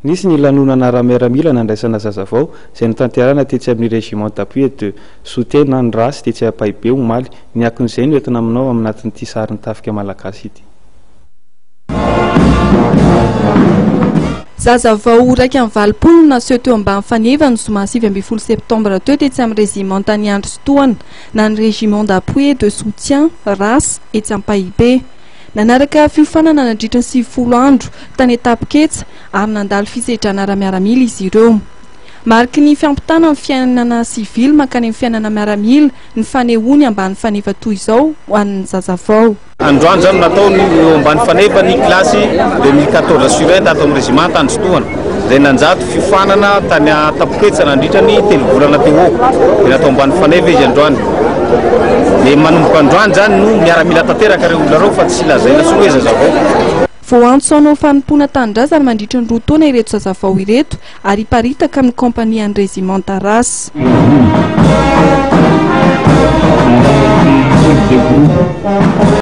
Nisy ny lanonana ara-miaramila nandraisana zazavao, izay notanterahina tetsy amin'ny Régiment d'appui et de soutien na ny ras tetsy Ampahibe omaly. Ny akon'izay no entina aminao aminatin'ity sarin'ny tafika malagasy ity. Zaza vao 81 no naseho teo ambany faneva ny zoma 19 septambra teo tetsy amin'ny rezimantan'i Andry sy Tohana na ny Régiment d'appui et de soutien, ras, etsy Ampahibe. Nanaraka fiofanana nandritra ny 90 andro tany Antapoketsa ary nandalo fisedrana ara-miaramila izy ireo. Mariky ny fiampitana ny fiainana sivily mankany amin'ny fiainana miaramila ny fanehoany ambany faneva toy izao ho an'ny zazavao. Androany izany no natao ny eo ambany faneva ny kilasy 2014 sur 20 tato amin'ny régiment Androtohana izay nanjato fiofanana tany Antapoketsa nandritra ny telo volana teo eo. Dia natao ambany faneva izy androany. Dia manomboka androany izany no miaramila tanteraka ireo olona ireo fa tsy lazaina intsony hoe zazavao. Voaantso hanao fanompoana tanindrazana mandritra ny roa taona ireto zazavao ireto ary hiparitaka amin'ny kaompanian'ny rezimanta Ras.